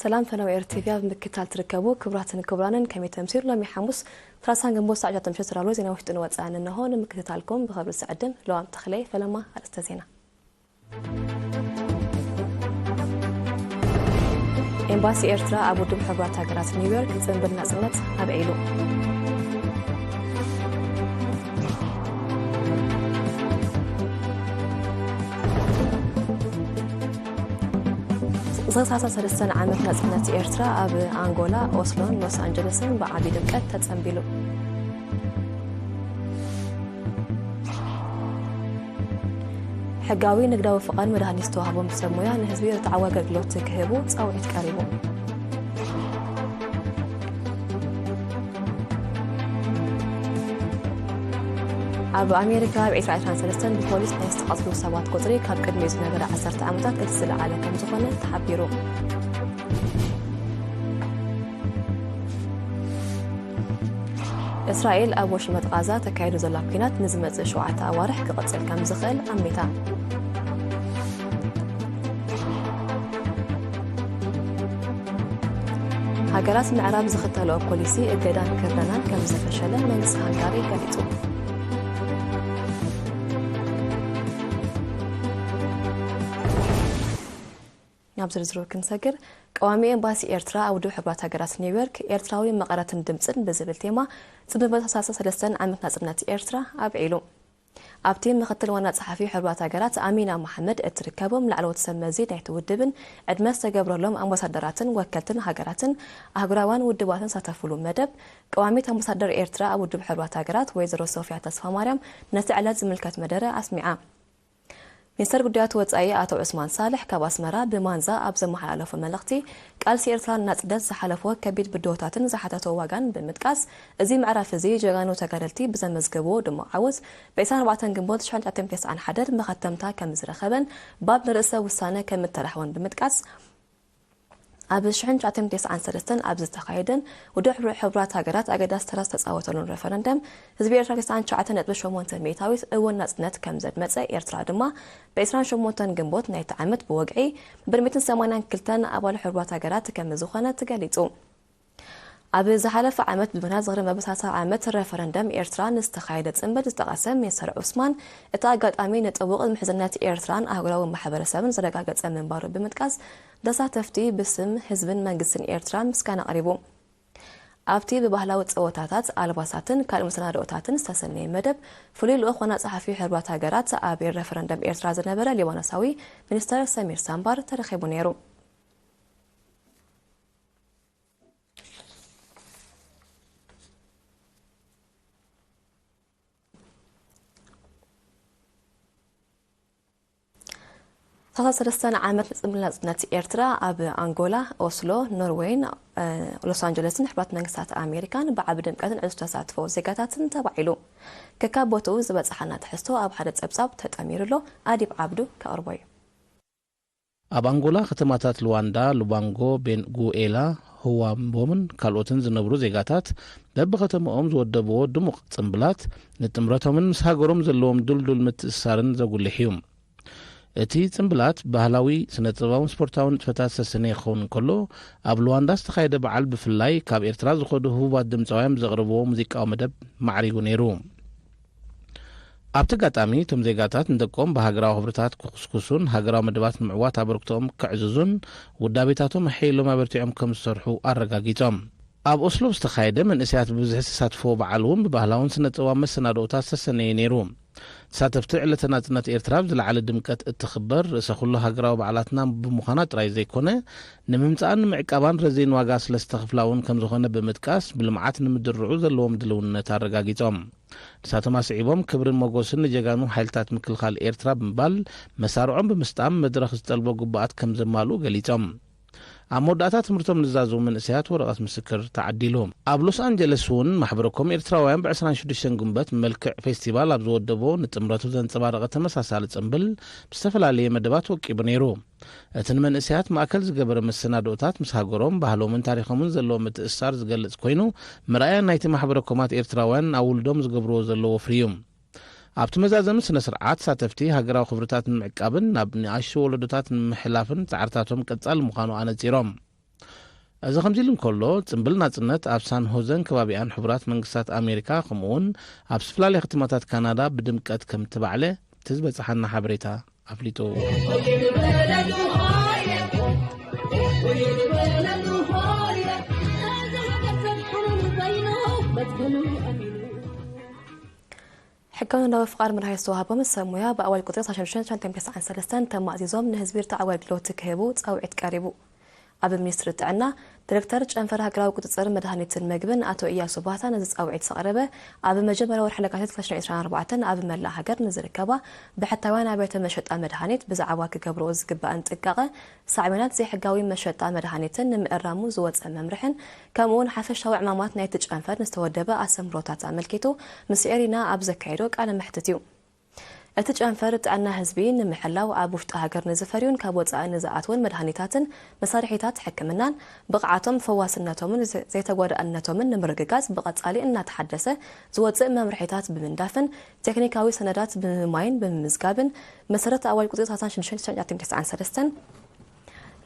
ሰላም ፈነው ኤር ቲቪ ኣብ ምክትታል ትርከቡ ክቡራትን ክቡራንን፣ ከመይ ተምሲሉ? ሎሚ ሓሙስ ሰላሳን ግንቦት ሰዓት ሸውዓተ ምሸት ተዳሎ ዜና ውሽጥን ወጻእን እንሆ ንምክትታልኩም ብኽብሪ ዝዕድም ለዋም ተኽለ። ፈለማ ኣርእስተ ዜና። ኤምባሲ ኤርትራ ኣብ ውድብ ሕቡራት ሃገራት ኒውዮርክ ጽንብል ናጽነት ኣብዒሉ። ሰላሳ ሰለስተን ዓመት ናጽነት ኤርትራ ኣብ ኣንጎላ፣ ኦስሎን ሎስ ኣንጀለስን ብዓቢ ድምቀት ተጸንቢሉ። ሕጋዊ ንግዳዊ ፍቓድ መድሃኒት ዝተዋህቦም ሰብ ሞያ ንህዝቢ ርትዓዊ ኣገልግሎት ክህቡ ጻውዒት ቀሪቡ። ኣብ ኣሜሪካ ኣብ ዕስራ ዕስራን ሰለስተን ብፖሊስ ናይ ዝተቐትሉ ሰባት ቁጽሪ ካብ ቅድሚኡ ዝነበረ ዓሰርተ ዓመታት እቲ ዝለዓለ ከም ዝኾነ ተሓቢሩ። እስራኤል ኣብ ወሽመጥ ቓዛ ተካይዶ ዘላ ኲናት ንዝመጽእ ሸውዓተ ኣዋርሕ ክቕጽል ከም ዝኽእል ኣሚታ። ሃገራት ምዕራብ ዝኽተልኦ ፖሊሲ እገዳን ክርደናን ከም ዝፈሸለ መንግስቲ ሃንጋሪ ገሊጹ። ናብ ዝርዝሩ ክንሰግር፣ ቀዋሚ ኤምባሲ ኤርትራ ኣብ ውድብ ሕቡራት ሃገራት ኒውዮርክ ኤርትራዊ መቐረትን ድምጽን ብዝብል ቴማ ጽንብል ሰላሳ ሰለስተን ዓመት ናጽነት ኤርትራ ኣብዒሉ። ኣብቲ ምክትል ዋና ጸሓፊ ሕቡራት ሃገራት ኣሚና መሓመድ እትርከቦም ላዕለዎት ሰብ መዚ ናይቲ ውድብን ዕድመ ዝተገብረሎም ኣምባሳደራትን ወከልትን ሃገራትን ኣህጉራውያን ውድባትን ዝሳተፉሉ መደብ፣ ቀዋሚት ኣምባሳደር ኤርትራ ኣብ ውድብ ሕቡራት ሃገራት ወይዘሮ ሶፍያ ተስፋማርያም ነቲ ዕለት ዝምልከት መደረ ኣስሚዓ። ሚኒስተር ጉዳያት ወጻኢ ኣቶ ዑስማን ሳልሕ ካብ ኣስመራ ብማንዛ ኣብ ዘመሓላለፎ መልእኽቲ፣ ቃልሲ ኤርትራ ንናጽነት ዝሓለፎ ከቢድ ብድሆታትን ዝሓተቶ ዋጋን ብምጥቃስ፣ እዚ ምዕራፍ እዚ ጀጋኑ ተጋደልቲ ብዘመዝገብዎ ድሙቕ ዓወት፣ ብ ዕስራን ኣርባዕተን ግንቦት ሽሕን ትሽዓተ ሚእትን ተስዓን ሓደን መኸተምታ ከም ዝረኸበን ባብ ንርእሰ ውሳነ ከም እተላሕወን ብምጥቃስ፣ ኣብ ሽሕን ትሽዓተ ሚእትን ተስዓን ሰለስተን ኣብ ዝተኻየደን ውድብ ሕብረ-፣ ሕቡራት ሃገራት ኣገዳሲ ተራ ዝተጻወተሉን ረፈረንደም፣ ህዝቢ ኤርትራ ተስዓን ትሽዓተን ነጥቢ ሸሞንተ ሚእታዊት እውን ናጽነት ከም ዘድመጸ፣ ኤርትራ ድማ ብ ዕስራን ሸሞንተን ግንቦት ናይቲ ዓመት ብወግዒ ብድምዒትን ሰማንያን ክልተን ኣባል ሕቡራት ሃገራት ከም ዝኾነ ተገሊጹ። ኣብ ዝሓለፈ ዓመት ብምኽንያት ዝኽሪ መበሳሳ ዓመት ረፈረንደም ኤርትራ ንዝተኻየደ ጽንብል ዝጠቐሰ ሚኒስተር ዑስማን፣ እቲ ኣጋጣሚ ንጥቡቕ ምሕዝነት ኤርትራን ኣህጉራዊ ማሕበረሰብን ዘረጋገጸ ምንባሩ ብምጥቃስ፣ ተሳተፍቲ ብስም ህዝብን መንግስትን ኤርትራ ምስጋና ኣቕሪቡ። ኣብቲ ብባህላዊ ጸወታታት፣ ኣልባሳትን ካልእ መሰናድኦታትን ዝተሰነየ መደብ፣ ፍሉይ ልኡኽ ዋና ጸሓፊ ሕቡራት ሃገራት ኣብ ረፈረንደም ኤርትራ ዝነበረ ሊባኖሳዊ ሚኒስተር ሰሚር ሳምባር ተረኺቡ ነይሩ። ሰላሳ ሰለስተን ዓመት ጽንብል ናጽነት ኤርትራ ኣብ ኣንጎላ፣ ኦስሎ፣ ኖርዌይን፣ እ፣ ሎስ ኣንጀለስን ሕቡራት መንግስታት ኣሜሪካን ብዓቢ ድምቀትን ዕዙዝ ተሳትፎ ዜጋታትን ተባዒሉ። ከካብ ቦትኡ ዝበጻሓና ትሕዝቶ ኣብ ሓደ ጸብጻብ ተጠሚሩ ኣሎ። ኣዲብ ዓብዱ ከቕርቦ እዩ። ኣብ ኣንጎላ ከተማታት ሉዋንዳ፣ ሉባንጎ፣ ቤንጉኤላ፣ ህዋምቦምን ካልኦትን ዝነብሩ ዜጋታት በብኸተማኦም ዝወደብዎ ድሙቕ ጽምብላት፣ ንጥምረቶምን ምስ ሃገሮም ዘለዎም ድልዱል ምትእስሳርን ዘጉልሕ እዩ። እቲ ጽምብላት ባህላዊ፣ ስነ-ጥበባውን ስፖርታውን ንጥፈታት ዝተሰነየ ክኸውን እንከሎ፣ ኣብ ሉዋንዳ ዝተኻየደ በዓል ብፍላይ ካብ ኤርትራ ዝኸዱ ህቡባት ድምጻውያን ብዘቕርብዎ ሙዚቃዊ መደብ ማዕሪጉ ነይሩ። ኣብቲ ኣጋጣሚ፣ እቶም ዜጋታት ንደቆም ብሃገራዊ ክብርታት ክኹስኩሱን ሃገራዊ መደባት ንምዕዋት ኣበርክቶኦም ከዕዝዙን ውዳቤታቶም ኣሐይሎም ኣበርቲዖም ከም ዝሰርሑ ኣረጋጊጾም። ኣብ ኦስሎ ዝተኻየደ መንእሰያት ብብዝሒ ዝተሳትፍዎ በዓል እውን ብባህላውን ስነ-ጥበባዊ መሰናድኦታት ዝተሰነየ ነይሩ። ተሳተፍቲ ዕለተ ናጽነት ኤርትራ ብዝለዓለ ድምቀት እትኽበር ርእሰ ኩሉ ሃገራዊ በዓላትና ብምዃና ጥራይ ዘይኮነ፣ ንምምጻኣን ንምዕቃባን ረዚን ዋጋ ስለ ዝተኽፍላ እውን ከም ዝኾነ ብምጥቃስ፣ ብልምዓት ንምድርዑ ዘለዎም ድልውነት ኣረጋጊጾም። ንሳቶም ኣስዒቦም፣ ክብርን ሞጎስን ንጀጋኑ ሓይልታት ምክልኻል ኤርትራ ብምባል፣ መሳርዖም ብምስጣም መድረኽ ዝጠልቦ ግቡኣት ከም ዘማልኡ ገሊጾም። ኣብ መወዳእታ ትምህርቶም ንዛዘሙ መንእሰያት ወረቐት ምስክር ተዓዲሉ። ኣብ ሎስ ኣንጀለስ እውን ማሕበረ ኮም ኤርትራውያን ብ ዕስራን ሽዱሽተን ግንቦት ብመልክዕ ፌስቲቫል ኣብ ዝወደቦ ንጥምረቱ ዘንጸባረቐ ተመሳሳሊ ጽምብል ብዝተፈላለየ መደባት ወቂቡ ነይሩ። እቲ ንመንእሰያት ማእከል ዝገበረ መሰናድኦታት ምስ ሃገሮም፣ ባህሎምን ታሪኾምን ዘለዎ ምትእስሳር ዝገልጽ ኮይኑ፣ መርኣያ ናይቲ ማሕበረ ኮማት ኤርትራውያን ኣብ ውሉዶም ዝገብርዎ ዘለዉ ወፍሪ እዩ። ኣብቲ መዛዘሚ ስነ ስርዓት፣ ተሳተፍቲ ሃገራዊ ክብርታት ንምዕቃብን ናብ ንኣሽቱ ወለዶታት ንምሕላፍን ጻዕርታቶም ቀጻሊ ምዃኑ ኣነጺሮም። እዚ ከምዚ ኢሉ እንከሎ፣ ጽምብል ናጽነት ኣብ ሳን ሆዘን ከባቢኣን ሕቡራት መንግስታት ኣሜሪካ፣ ከምኡውን ኣብ ዝተፈላለያ ከተማታት ካናዳ ብድምቀት ከም እተባዕለ እቲ ዝበጽሓና ሓበሬታ ኣፍሊጡ። ሕጋዊ ንዳዊ ፍቓድ ምርሃይ ዝተዋህቦም ሰብ ሞያ ብኣዋጅ ቁጽሪ ሰላሳ ሽዱሽተ ሸንቴም ተስዓን ሰለስተን ተማእዚዞም ንህዝቢ ርትዕ ኣገልግሎት ክህቡ ጻውዒት ቀሪቡ። ኣብ ሚኒስትሪ ጥዕና ዲሬክተር ጨንፈር ሃገራዊ ቁጽጽር መድሃኒትን መግብን ኣቶ እያሱ ባህታ ነዚ ጻውዒት ዘቕረበ፣ ኣብ መጀመርያ ወርሒ ለካቲት ክልተ ሽሕን ዕስራን ኣርባዕተን ኣብ መላእ ሃገር ንዝርከባ ብሕታውያን ኣብያተ መሸጣ መድሃኒት ብዛዕባ ክገብርኦ ዝግባእን ጥንቃቐ ሳዕቤናት ዘይሕጋዊ መሸጣ መድሃኒትን ንምእራሙ ዝወጸ መምርሕን ከምኡውን ሓፈሻዊ ዕማማት ናይቲ ጨንፈር ንዝተወደበ ኣሰምሮታት ኣመልኪቱ ምስ ኤሪና ኣብ ዘካየዶ ቃለ መሕትት እዩ። እቲ ጨንፈር ጥዕና ህዝቢ ንምሕላው ኣብ ውሽጢ ሃገር ንዝፈርዩን ካብ ወጻኢ ንዝኣትውን መድሃኒታትን መሳርሒታት ሕክምናን ብቕዓቶም፣ ፈዋስነቶምን ዘ-፣ ዘይተጓዳእነቶምን ንምርግጋጽ ብቐጻሊ እናተሓደሰ ዝወጽእ መምርሒታት ብምንዳፍን ቴክኒካዊ ሰነዳት ብምማይን ብምምዝጋብን መሰረት ኣዋጅ ቁጽሪ ሰላሳ ሽዱሽተ ሸንቴም ተስዓን ሰለስተን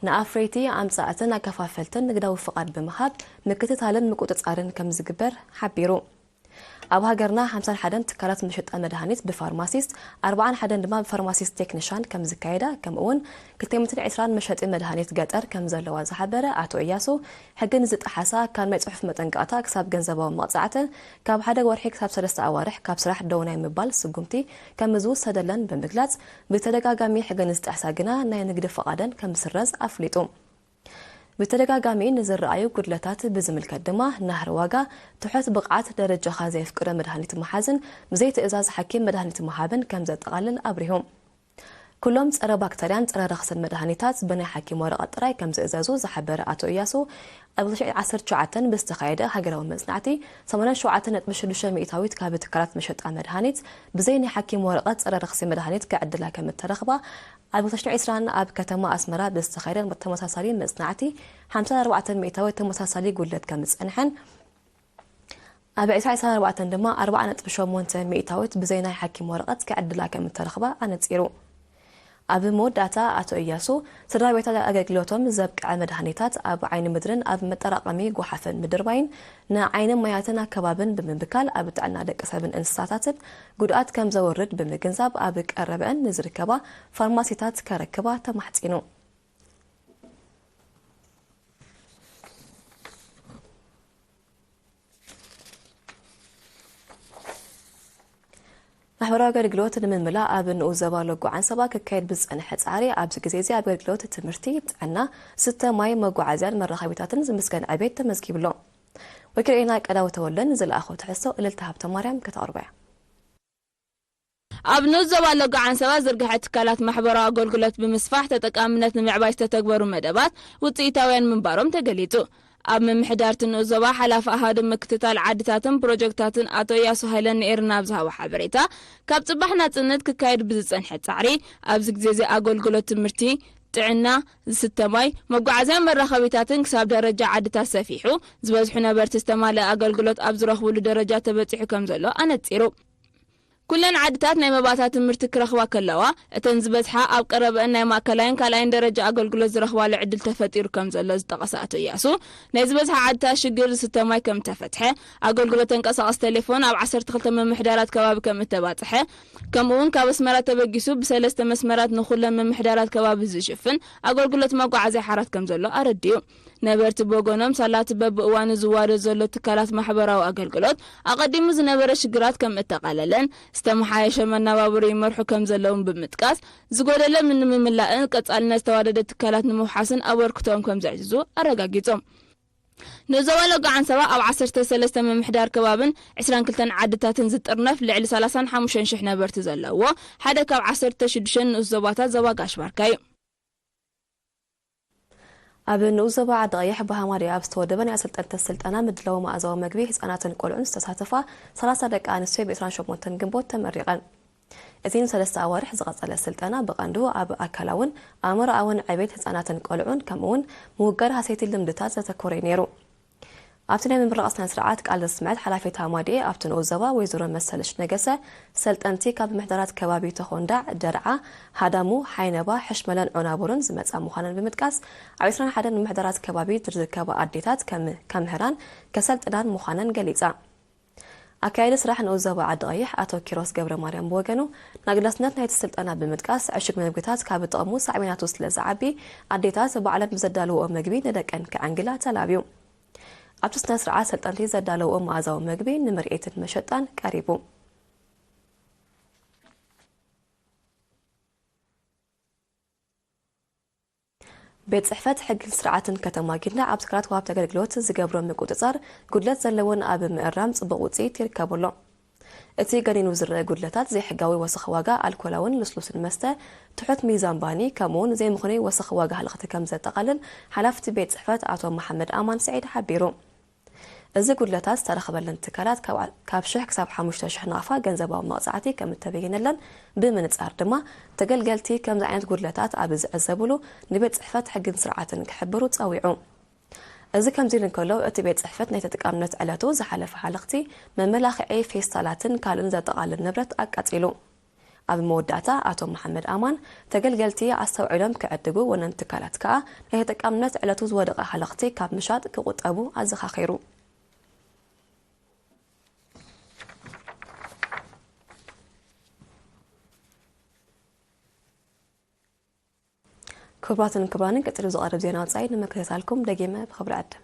ንኣፍረይቲ፣ ኣምጻእትን ኣከፋፈልትን ንግዳዊ ፍቓድ ብምሃብ ምክትታልን ምቁጽጻርን ከም ዝግበር ሓቢሩ። ኣብ ሃገርና ሓምሳን ሓደን ትካላት መሸጣ መድሃኒት ብፋርማሲስት፣ ኣርባዓን ሓደን ድማ ብፋርማሲስት ቴክኒሻን ከም ዝካየዳ፣ ከምኡውን ክልተ ሚእትን ዕስራን መሸጢ መድሃኒት ገጠር ከም ዘለዋ ዝሓበረ ኣቶ እያሱ፣ ሕጊ ንዝጠሓሳ ካብ ናይ ጽሑፍ መጠንቀቕታ ክሳብ ገንዘባዊ መቕጻዕትን ካብ ሓደ ወርሒ ክሳብ ሰለስተ ኣዋርሕ ካብ ስራሕ ደው ናይ ምባል ስጉምቲ ከም ዝውሰደለን ብምግላጽ፣ ብተደጋጋሚ ሕጊ ንዝጠሕሳ ግና ናይ ንግዲ ፍቓደን ከም ዝስረዝ ኣፍሊጡ። ብተደጋጋሚ ንዝረኣዩ ጉድለታት ብዝምልከት ድማ ናህሪ ዋጋ፣ ትሑት ብቕዓት፣ ደረጃኻ ዘየፍቅዶ መድሃኒት ምሓዝን ብዘይ ትእዛዝ ሓኪም መድሃኒት ምሃብን ከም ዘጠቓልል ኣብሪሁ። ኩሎም ጸረ ባክተርያን ጸረ ረኽስን መድሃኒታት ብናይ ሓኪም ወረቐት ጥራይ ከም ዝእዘዙ ዝሓበረ ኣቶ እያሱ፣ ኣብ ክልተ ሽሕን ዓሰርተ ትሽዓተን ብዝተኻየደ ሃገራዊ መጽናዕቲ፣ ሰማንያን ሸውዓተን ነጥቢ ሽዱሽተ ሚእታዊት ካብ ትካላት መሸጣ መድሃኒት ብዘይ ናይ ሓኪም ወረቐት ጸረ ረኽሲ መድሃኒት ክዕድላ ከም እተረኽባ፣ ኣብ ክልተ ሽሕን ዕስራን ኣብ ከተማ ኣስመራ ብዝተኻየደ ተመሳሳሊ መጽናዕቲ፣ ሓምሳን ኣርባዕተን ሚእታዊት ተመሳሳሊ ጉድለት ከም ዝጸንሐን፣ ኣብ ዕስራን ዕስራን ኣርባዕተን ድማ ኣርብዓ ነጥቢ ሸሞንተ ሚእታዊት ብዘይ ናይ ሓኪም ወረቐት ክዕድላ ከም እተረኽባ ኣነጺሩ። ኣብ መወዳእታ ኣቶ እያሱ፣ ስድራ ቤታት ኣገልግሎቶም ዘብቅዐ መድሃኒታት ኣብ ዓይኒ ምድርን ኣብ መጠራቐሚ ጓሓፍን ምድርባይን ንዓይኒ ማያትን ኣከባብን ብምብካል ኣብ ጥዕና ደቂ ሰብን እንስሳታትን ጉድኣት ከም ዘውርድ ብምግንዛብ ኣብ ቀረበአን ንዝርከባ ፋርማሲታት ከረክባ ተማሕጺኑ። ማሕበራዊ ኣገልግሎት ንምምላእ ኣብ ንኡስ ዞባ ሎጎ ዓንሰባ ክካየድ ብዝጸንሐ ጻዕሪ፣ ኣብዚ ግዜ እዚ ኣገልግሎት ትምህርቲ፣ ጥዕና፣ ዝስተ ማይ፣ መጓዓዝያን መራኸቢታትን ዝምስገን ዕቤት ተመዝጊብሎ። ወኪል ኤና ቀዳዊ ተወልደን ዝለኣኾ ትሕዝቶ እልልታ ሃብተ ማርያም ከተቕርቦ እያ። ኣብ ንኡስ ዞባ ሎጎ ዓንሰባ ዝርግሐ ትካላት ማሕበራዊ ኣገልግሎት ብምስፋሕ ተጠቃምነት ንምዕባይ ዝተተግበሩ መደባት ውጽኢታውያን ምንባሮም ተገሊጹ። ኣብ ምምሕዳርቲ ንኡስ ዞባ ሓላፊ ኣሃዱ ምክትታል ዓድታትን ፕሮጀክታትን ኣቶ እያሱ ሃይለ ንኤርና ኣብ ዝሃቦ ሓበሬታ፣ ካብ ጽባሕ ናጽነት ክካየድ ብዝጸንሐ ጻዕሪ፣ ኣብዚ ግዜ እዚ ኣገልግሎት ትምህርቲ፣ ጥዕና፣ ዝስተ ማይ፣ መጓዓዝያን መራኸቢታትን ክሳብ ደረጃ ዓድታት ሰፊሑ፣ ዝበዝሑ ነበርቲ ዝተማልአ ኣገልግሎት ኣብ ዝረኽብሉ ደረጃ ተበጺሑ ከም ዘሎ ኣነጺሩ። ኩለን ዓድታት ናይ መባእታ ትምህርቲ ክረኽባ ከለዋ፣ እተን ዝበዝሓ ኣብ ቀረበአን ናይ ማእከላይን ካልኣይን ደረጃ ኣገልግሎት ዝረኽባሉ ዕድል ተፈጢሩ ከም ዘሎ ዝጠቐሰ ኣቶ እያሱ፣ ናይ ዝበዝሓ ዓድታት ሽግር ዝስተ ማይ ከም እተፈትሐ፣ ኣገልግሎት ተንቀሳቐሲ ቴሌፎን ኣብ ዓሰርተ ክልተ ምምሕዳራት ከባቢ ከም እተባጽሐ፣ ከምኡ'ውን ካብ ኣስመራ ተበጊሱ ብሰለስተ መስመራት ንኹለን ምምሕዳራት ከባቢ ዝሽፍን ኣገልግሎት መጓዓዝያ ሓራት ከም ዘሎ ኣረዲኡ። ነበርቲ ብወገኖም፣ ሳላ እቲ በብእዋኑ ዝዋደድ ዘሎ ትካላት ማሕበራዊ ኣገልግሎት ኣቐዲሙ ዝነበረ ሽግራት ከም እተቓለለን ዝተመሓየሸ መነባብሮ ይመርሑ ከም ዘለውን ብምጥቃስ፣ ዝጎደለ ንምምላእን ቀጻልነት ዝተዋደደ ትካላት ንምውሓስን ኣበርክቶኦም ከም ዘዕዝዙ ኣረጋጊጾም። ንዞባ ሎጎ ዓንሰባ ኣብ ዓሰርተ ሰለስተ ምምሕዳር ከባብን ዕስራን ክልተን ዓድታትን ዝጥርነፍ ልዕሊ ሰላሳን ሓሙሽተን ሽሕ ነበርቲ ዘለዎ ሓደ ካብ ዓሰርተ ሽዱሽተ ንኡስ ዞባታት ዞባ ጋሽ ባርካ እዩ። ኣብ ንኡስ ዞባ ዓዲ ቀይሕ ብሃማሪ ኣብ ዝተወደበ ናይ ኣሰልጠንቲ ስልጠና ምድላው መኣዛዊ መግቢ ህጻናትን ቆልዑን ዝተሳተፋ ሰላሳ ደቂ ኣንስትዮ ብ ዕስራን ሸሞንተን ግንቦት ተመሪቐን። እቲ ንሰለስተ ኣዋርሕ ዝቐጸለ ስልጠና ብቐንዱ ኣብ ኣካላውን ኣእምሮኣውን ዕቤት ህጻናትን ቆልዑን ከምኡውን ምውጋድ ሃሰይቲ ልምድታት ዘተኮረ እዩ ነይሩ። ኣብቲ ናይ ምምራቕ ስነ ስርዓት ቃል ዘስምዐት ሓላፊት ሃማድኤ ኣብቲ ንኡስ ዞባ ወይዘሮ መሰለሽ ነገሰ፣ ሰልጠንቲ ካብ ምሕደራት ከባቢ ተኾንዳዕ፣ ደርዓ፣ ሃዳሙ፣ ሓይነባ፣ ሕሽመለን ዖናቡርን ዝመጻ ምዃነን ብምጥቃስ፣ ኣብ ዕስራን ሓደን ምሕደራት ከባቢ ዝርከባ ኣዴታት ከም ከምህራን ከሰልጥናን ምዃነን ገሊጻ። ኣካያዲ ስራሕ ንኡስ ዞባ ዓዲ ቀይሕ ኣቶ ኪሮስ ገብረ ማርያም ብወገኑ፣ ንኣገዳስነት ናይቲ ስልጠና ብምጥቃስ፣ ዕሹግ ምግብታት ካብ ጥቕሙ ሳዕቤናቱ ስለ ዝዓቢ፣ ኣዴታት ባዕለን ብዘዳለውኦ ምግቢ ንደቀን ከዐንግላ ተላብዩ። ኣብቲ ስነ ስርዓት ሰልጠንቲ ዘዳለውኦ መኣዛዊ ምግቢ ንምርኢትን መሸጣን ቀሪቡ። ቤት ጽሕፈት ሕግን ስርዓትን ከተማ ጊንዳዕ ኣብ ትካላት ወሃብቲ ኣገልግሎት ዝገብሮ ምቁጽጻር ጉድለት ዘለዎን ኣብ ምእራም ጽቡቕ ውጽኢት ይርከቡ ኣሎ። እቲ ገኒኑ ዝረአ ጉድለታት ዘይሕጋዊ ወሰኽ ዋጋ ኣልኮላውን ልስሉስን መስተ፣ ትሑት ሚዛን ባኒ፣ ከምኡውን ዘይምኽኑይ ወሰኽ ዋጋ ሃለኽቲ ከም ዘጠቓልል ሓላፍቲ ቤት ጽሕፈት ኣቶ መሓመድ ኣማን ስዒድ ሓቢሩ። እዚ ጉድለታት ዝተረኽበለን ትካላት ካብ፣ ካብ ሽሕ ክሳብ ሓሙሽተ ሽሕ ናቕፋ ገንዘባዊ መቕጻዕቲ ከም እተበየነለን ብምንጻር ድማ፣ ተገልገልቲ ከምዚ ዓይነት ጉድለታት ኣብ ዝዕዘብሉ ንቤት ጽሕፈት ሕግን ስርዓትን ክሕብሩ ጸዊዑ። እዚ ከምዚ ኢሉ እንከሎ፣ እቲ ቤት ጽሕፈት ናይ ተጠቃምነት ዕለቱ ዝሓለፈ ሓለኽቲ፣ መመላኽዒ፣ ፌስታላትን ካልእን ዘጠቓልል ንብረት ኣቃጺሉ። ኣብ መወዳእታ ኣቶ መሓመድ ኣማን፣ ተገልገልቲ ኣስተውዒሎም ክዕድጉ፣ ወነንቲ ትካላት ከኣ ናይ ተጠቃምነት ዕለቱ ዝወደቐ ሃለኽቲ ካብ ምሻጥ ክቑጠቡ ኣዘኻኺሩ። ክቡራትን ክቡራንን፣ ቀጺሉ ዝቐርብ ዜና ወጻኢ ንምክትታልኩም ደጊመ ብኽብሪ ዕድም።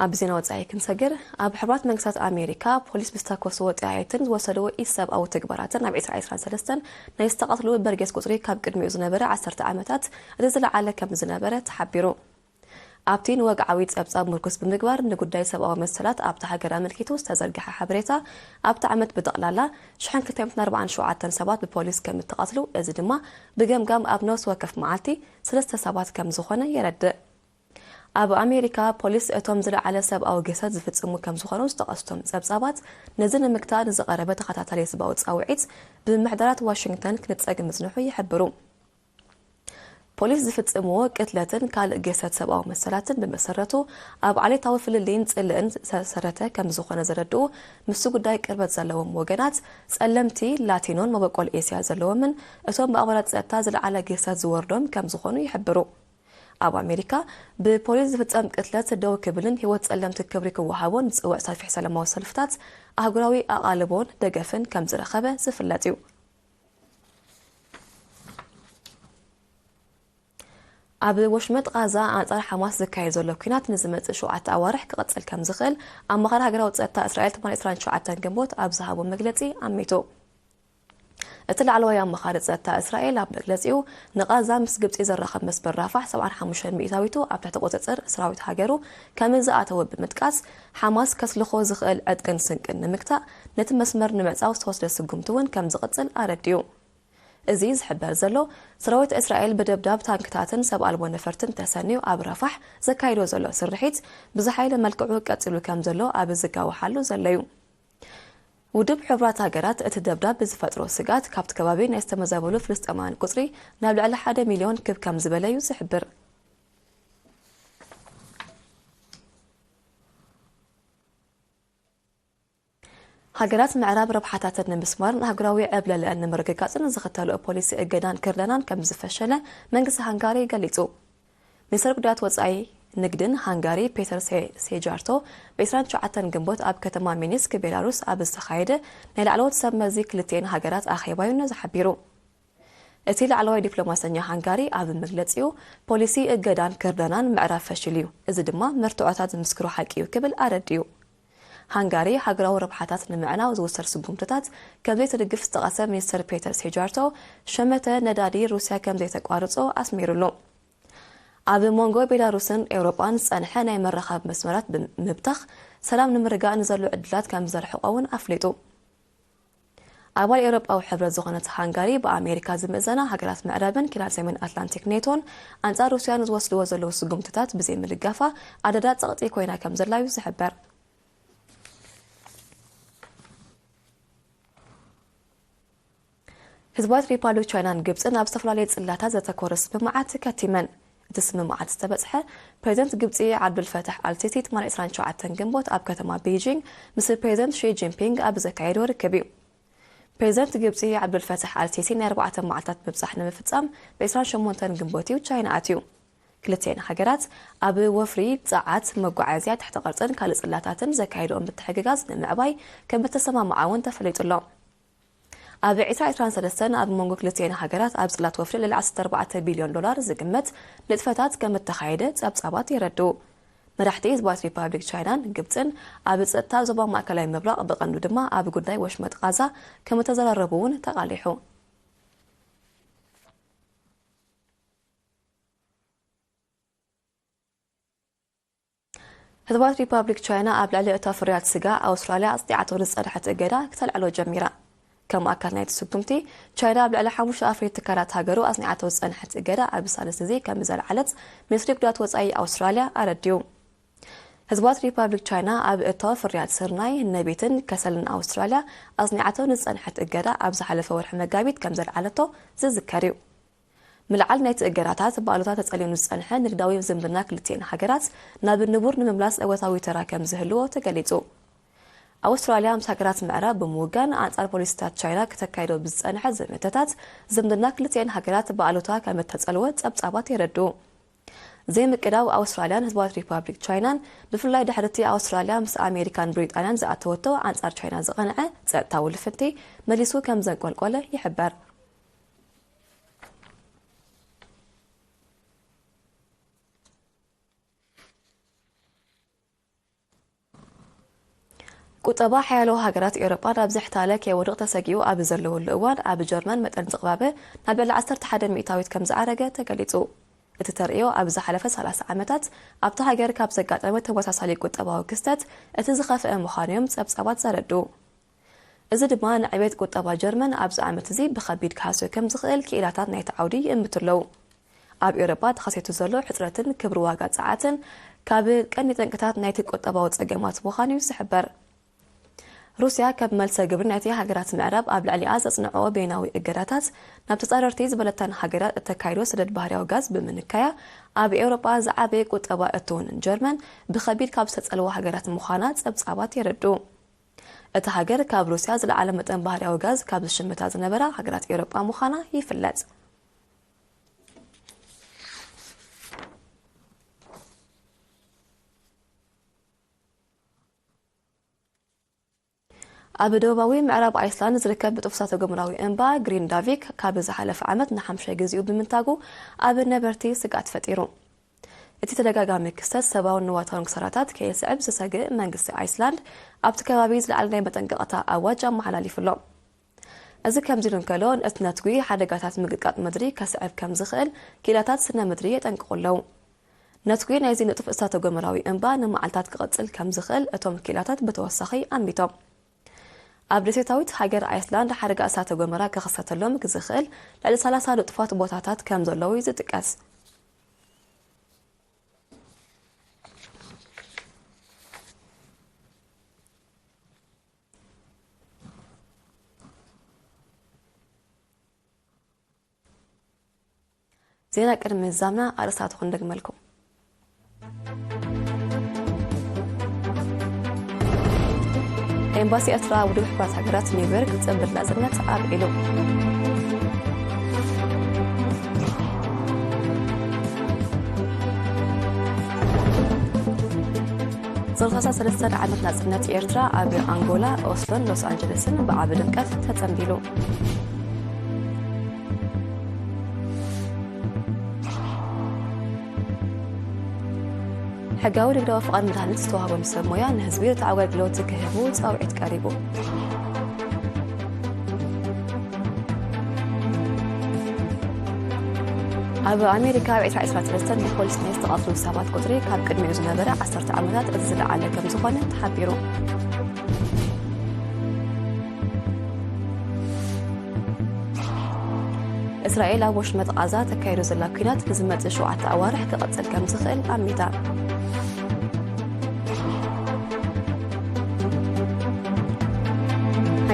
ኣብ ዜና ወጻኢ ክንሰግር፣ ኣብ ሕቡራት መንግስታት ኣሜሪካ ፖሊስ ብዝተኮስዎ ጥያየትን ዝወሰድዎ ኢሰብኣዊ ተግባራትን ኣብ ዕስራ ዕስራን ሰለስተን ናይ ዝተቐትሉ በርጌስ ቁጽሪ ካብ ቅድሚኡ ዝነበረ ዓሰርተ ዓመታት እቲ ዝለዓለ ከም ዝነበረ ተሓቢሩ። ኣብቲ ንወግዓዊ ጸብጻብ ምርኩስ ብምግባር ንጉዳይ ሰብኣዊ መሰላት ኣብታ ሃገር ኣመልኪቱ ዝተዘርግሐ ሓበሬታ፣ ኣብቲ ዓመት ብጠቕላላ ሽሕን ክልተ ሚእትን ኣርባዓን ሸውዓተን ሰባት ብፖሊስ ከም እተቐትሉ፣ እዚ ድማ ብገምጋም ኣብ ነፍሲ ወከፍ መዓልቲ ሰለስተ ሰባት ከም ዝኾነ የረድእ። ኣብ ኣሜሪካ፣ ፖሊስ እቶም ዝለዓለ ሰብኣዊ ግህሰት ዝፍጽሙ ከም ዝኾኑ ዝጠቐሱቶም ጸብጻባት፣ ነዚ ንምግታእ ንዝቐረበ ተኸታታሊ ህዝባዊ ጻውዒት ብምሕደራት ዋሽንግተን ክንጸግ ምጽንሑ ይሕብሩ። ፖሊስ ዝፍጽምዎ ቅትለትን ካልእ ግህሰት ሰብኣዊ መሰላትን ብመሰረቱ ኣብ ዓሌታዊ ፍልልይን ጽልእን ዝተሰረተ ከም ዝኾነ ዘረድኡ ምስቲ ጉዳይ ቅርበት ዘለዎም ወገናት፣ ጸለምቲ፣ ላቲኖን መበቆል ኤስያ ዘለዎምን እቶም ብኣባላት ጸጥታ ዝለዓለ ግህሰት ዝወርዶም ከም ዝኾኑ ይሕብሩ። ኣብ ኣሜሪካ ብፖሊስ ዝፍጸም ቅትለት ደው ክብልን ህይወት ጸለምቲ ክብሪ ክወሃቦን ዝጽውዕ ሰፊሕ ሰላማዊ ሰልፍታት ኣህጉራዊ ኣቓልቦን ደገፍን ከም ዝረኸበ ዝፍለጥ እዩ። ኣብ ወሽመጥ ቓዛ ኣንጻር ሓማስ ዝካየድ ዘሎ ኲናት ንዝመጽእ ሸውዓተ ኣዋርሕ ክቕጽል ከም ዝኽእል ኣማኻሪ ሃገራዊ ጸጥታ እስራኤል ትማሊ ዕስራን ሸውዓተን ግንቦት ኣብ ዝሃቦ መግለጺ ኣሚቱ። እቲ ላዕለዋይ ኣማኻሪ ጸጥታ እስራኤል ኣብ መግለጺኡ፣ ንቓዛ ምስ ግብጺ ዘራኽብ መስመር ራፋሕ ሰብዓን ሓሙሽተን ሚእታዊቱ ኣብ ትሕቲ ቁጽጽር ሰራዊት ሃገሩ ከም ዝኣተወ ብምጥቃስ፣ ሓማስ ከስልኾ ዝኽእል ዕጥቅን ስንቅን ንምግታእ ነቲ መስመር ንምዕጻው ዝተወስደ ስጉምቲ እውን ከም ዝቕጽል ኣረዲኡ። እዚ ዝሕበር ዘሎ፣ ሰራዊት እስራኤል ብደብዳብ ታንክታትን ሰብ ኣልቦ ነፈርትን ተሰንዩ ኣብ ራፋሕ ዘካይዶ ዘሎ ስርሒት ብዝሓየለ መልክዑ ቀጺሉ ከም ዘሎ ኣብ ዝጋወሓሉ ዘሎ እዩ። ውድብ ሕቡራት ሃገራት እቲ ደብዳብ ብዝፈጥሮ ስግኣት ካብቲ ከባቢ ናይ ዝተመዛበሉ ፍልስጤማውያን ቁጽሪ ናብ ልዕሊ ሓደ ሚልዮን ክብ ከም ዝበለ እዩ ዝሕብር። ሃገራት ምዕራብ ረብሓታተን ንምስማርን ኣህጉራዊ ዕብለለአን ንምርግጋጽን ዝኽተልኦ ፖሊሲ እገዳን ክርደናን ከም ዝፈሸለ መንግስቲ ሃንጋሪ ገሊጹ። ሚኒስተር ጉዳያት ወጻኢ ንግድን ሃንጋሪ ፔተር ሴ-፣ ሴጃርቶ ብ ዕስራን ትሽዓተን ግንቦት ኣብ ከተማ ሚኒስክ ቤላሩስ ኣብ ዝተኻየደ ናይ ላዕለዎት ሰብ መዚ ክልቲኤን ሃገራት ኣኼባ እዩ ነዚ ሓቢሩ። እቲ ላዕለዋይ ዲፕሎማሰኛ ሃንጋሪ ኣብ መግለጺኡ፣ ፖሊሲ እገዳን ክርደናን ምዕራብ ፈሽል እዩ፣ እዚ ድማ መርትዖታት ዝምስክሮ ሓቂ እዩ ክብል ኣረዲኡ። ሃንጋሪ ሃገራዊ ረብሓታት ንምዕናው ዝውሰድ ስጉምትታት ከም ዘይትድግፍ ዝጠቐሰ ሚኒስተር ፔተር ሴጃርቶ፣ ሸመተ ነዳዲ ሩስያ ከም ዘይተቋርጾ ኣስሚሩሉ። ኣብ መንጎ ቤላሩስን ኤውሮጳን ዝጸንሐ ናይ መራኸቢ መስመራት ብምብታኽ ሰላም ንምርጋእ ንዘሎ ዕድላት ከም ዘርሕቖ እውን ኣፍሊጡ። ኣባል ኤውሮጳዊ ሕብረት ዝኾነት ሃንጋሪ ብኣሜሪካ ዝምእዘና ሃገራት ምዕራብን ኪራን ሰሜን ኣትላንቲክ ኔቶን ኣንጻር ሩስያ ንዝወስድዎ ዘለዉ ስጉምትታት ብዘይምድጋፋ ኣደዳ ጸቕጢ ኮይና ከም ዘላ እዩ ዝሕበር። ህዝባዊት ሪፓብሊክ ቻይናን ግብጽን ኣብ ዝተፈላለየ ጽላታት ዘተኮረ ስምምዓት ከቲመን። እቲ ስምምዓት ዝተበጽሐ፣ ፕሬዚደንት ግብጺ ዓብዱልፈታሕ ኣልሲሲ ትማሊ ዕስራን ሸውዓተን ግንቦት ኣብ ከተማ ቤይጂንግ ምስ ፕሬዚደንት ሺ ጂንፒንግ ኣብ ዘካየዶ ርክብ እዩ። ፕሬዚደንት ግብጺ ዓብዱልፈታሕ ኣልሲሲ ናይ ኣርባዕተ መዓልታት ምብጻሕ ንምፍጻም ብ ዕስራን ሸሞንተን ግንቦት እዩ ቻይና ኣትዩ። ክልቲኤን ሃገራት ኣብ ወፍሪ፣ ጸዓት፣ መጓዓዝያ፣ ትሕተ ቅርጽን ካልእ ጽላታትን ዘካየድኦ ምትሕግጋዝ ንምዕባይ ከም እተሰማምዓ እውን ተፈሊጡ ኣሎ። ኣብ ዕስራ ዕስራን ሰለስተን ኣብ መንጎ ክልቲኤን ሃገራት ኣብ ጽላት ወፍሪ ልዕሊ ዓሰርተ ኣርባዕተ ቢልዮን ዶላር ዝግመት ንጥፈታት ከም እተኻየደ ጸብጻባት የረድኡ። መራሕቲ ህዝባዊት ሪፓብሊክ ቻይናን ግብጽን ኣብ ጸጥታ ዞባ ማእከላይ ምብራቕ፣ ብቐንዱ ድማ ኣብ ጉዳይ ወሽመጥ ቓዛ ከም እተዘራረቡ እውን ተቓሊሑ። ህዝባዊት ሪፓብሊክ ቻይና ኣብ ልዕሊ እታ ፍርያት ስጋ ኣውስትራልያ ኣጽኒዓቶ ዝጸንሐት እገዳ ክተልዕሎ ጀሚራ። ከም ኣካል ናይቲ ስጉምቲ፣ ቻይና ኣብ ልዕሊ ሓሙሽተ ኣፍሪት ትካላት ሃገሩ ኣጽኒዓቶ ዝጸንሐት እገዳ ኣብ ሳልስቲ እዚ ከም ዘልዓለት ሚኒስትሪ ጉዳያት ወጻኢ ኣውስትራልያ ኣረዲኡ። ህዝባዊት ሪፓብሊክ ቻይና ኣብ እቶ ፍርያት ስርናይ፣ ነቢትን ከሰልን ኣውስትራልያ ኣጽኒዓቶ ንዝጸንሐት እገዳ ኣብ ዝሓለፈ ወርሒ መጋቢት ከም ዘልዓለቶ ዝዝከር እዩ። ምልዓል ናይቲ እገዳታት ብኣሉታ ተጸልዩ ንዝጸንሐ ንግዳዊ ዝምድና ክልቲኤን ሃገራት ናብ ንቡር ንምምላስ እወታዊ ተራ ከም ዝህልዎ ተገሊጹ። ኣውስትራልያ ምስ ሃገራት ምዕራብ ብምውጋን ኣንጻር ፖሊሲታት ቻይና ክተካይዶ ብዝጸንሐ ዘመተታት ዝምድና ክልቲኤን ሃገራት ብኣሉታ ከም እተጸልወ ጸብጻባት የረድኡ። ዘይምቅዳው ኣውስትራልያን ህዝባዊት ሪፓብሊክ ቻይናን፣ ብፍላይ ድሕሪ እቲ ኣውስትራልያ ምስ ኣሜሪካን ብሪጣንያን ዝኣተወቶ ኣንጻር ቻይና ዝቐንዐ ጸጥታዊ ልፍንቲ መሊሱ ከም ዘንቆልቆለ ይሕበር። ቁጠባ ሓያሎ ሃገራት ኤውሮጳ ናብ ዝሕታለ ከይወድቕ ተሰጊኡ ኣብ ዘለወሉ እዋን፣ ኣብ ጀርመን መጠን ዝቕባበ ናብ ልዕሊ ዓሰርተ ሓደ ሚእታዊት ከም ዝዓረገ ተገሊጹ። እቲ ተርእዮ ኣብ ዝሓለፈ ሰላሳ ዓመታት ኣብታ ሃገር ካብ ዘጋጠመ ተመሳሳሊ ቁጠባዊ ክስተት እቲ ዝኸፍአ ምዃኑ እዮም ጸብጻባት ዘረድኡ። እዚ ድማ ንዕቤት ቁጠባ ጀርመን ኣብዚ ዓመት እዚ ብኸቢድ ክሃስዮ ከም ዝኽእል ክኢላታት ናይቲ ዓውዲ ይእምቱ ኣለዉ። ኣብ ኤውሮጳ ተኸሲቱ ዘሎ ሕጽረትን ክብሪ ዋጋ ጸዓትን ካብ ቀንዲ ጠንቅታት ናይቲ ቁጠባዊ ጸገማት ምዃኑ እዩ ዝሕበር። ሩስያ፣ ከም መልሰ ግብሪ ናይቲ ሃገራት ምዕራብ ኣብ ልዕሊኣ ዘጽንዕኦ በይናዊ እገዳታት፣ ናብ ተጻረርቲ ዝበለተን ሃገራት እተካይዶ ሰደድ ባህርያዊ ጋዝ ብምንካያ፣ ኣብ ኤውሮጳ ዝዓበየ ቁጠባ እትውንን ጀርመን ብኸቢድ ካብ ዝተጸልዋ ሃገራት ምዃና ጸብጻባት የረድኡ። እታ ሃገር ካብ ሩስያ ዝለዓለ መጠን ባህርያዊ ጋዝ ካብ ዝሽምታ ዝነበራ ሃገራት ኤውሮጳ ምዃና ይፍለጥ። ኣብ ደቡባዊ ምዕራብ ኣይስላንድ ዝርከብ ብጡፍ እሳተ ገሞራዊ እምባ ግሪንዳቪክ ካብ ዝሓለፈ ዓመት ንሓምሻይ ግዜኡ ብምንታጉ ኣብ ነበርቲ ስግኣት ፈጢሩ። እቲ ተደጋጋሚ ክስተት ሰብኣውን ንዋታውን ክሳራታት ከየስዕብ ዝሰግእ መንግስቲ ኣይስላንድ ኣብቲ ከባቢ ዝለዓለ ናይ መጠንቀቕታ ኣዋጅ ኣመሓላሊፉ ኣሎ። እዚ ከምዚ ኢሉ እንከሎ፣ እቲ ነትጒ ሓደጋታት ምግጥቃጥ ምድሪ ከስዕብ ከም ዝኽእል ክኢላታት ስነ ምድሪ የጠንቅቑ ኣለዉ። ነትጒ ናይዚ ንጡፍ እሳተ ጎመራዊ እምባ ንመዓልታት ክቕጽል ከም ዝኽእል እቶም ክኢላታት ብተወሳኺ ኣሚቶም። ኣብ ደሴታዊት ሃገር ኣይስላንድ ሓደጋ እሳተ ጎመራ ክኽሰተሎም ዝኽእል ልዕሊ ሰላሳ ንጡፋት ቦታታት ከም ዘለዉ እዩ ዝጥቀስ። ዜና ቅድሚ ምዛምና ኣርእስታቱ ክንደግመልኩም። ኤምባሲ ኤርትራ ኣብ ውድብ ሕቡራት ሃገራት ኒውዮርክ ጽምብል ናጽነት ኣብዒሉ። ሰላሳ ሰለስተ ዓመት ናጽነት ኤርትራ ኣብ ኣንጎላ፣ ኦስሎን ሎስ ኣንጀለስን ብዓቢ ድምቀት ተጸምቢሉ። ሕጋዊ ንግዳዊ ፍቓድ መድሃኒት ዝተዋህቦም ሰብ ሞያ ንህዝቢ ርትዓዊ ኣገልግሎት ክህቡ ጻውዒት ቀሪቡ። ኣብ ኣሜሪካ ኣብ ዕስራ ዕስራ ሰለስተ ብፖሊስ ናይ ዝተቐትሉ ሰባት ቁጽሪ ካብ ቅድሚኡ ዝነበረ ዓሰርተ ዓመታት እቲ ዝለዓለ ከም ዝኾነ ተሓቢሩ። እስራኤል ኣብ ወሽመጥ ቓዛ ተካይዶ ዘላ ኲናት ንዝመጽእ ሸውዓተ ኣዋርሕ ክቐጽል ከም ዝኽእል ኣሚታ።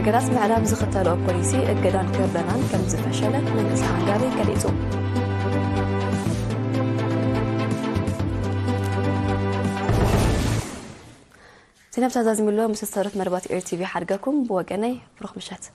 ግራት ምዕራብ ዝኽተልኦ ፖሊሲ እገዳን ክብረናን ከም ዝፈሸለት መንግስቲ ሃንጋሪ ገሊጹ። ዜና ብተዛዚምሎ ምስ ዝተሰርት መርባት ኤር ቲቪ ሓድገኩም ብወገነይ ብሩኽ ምሸት።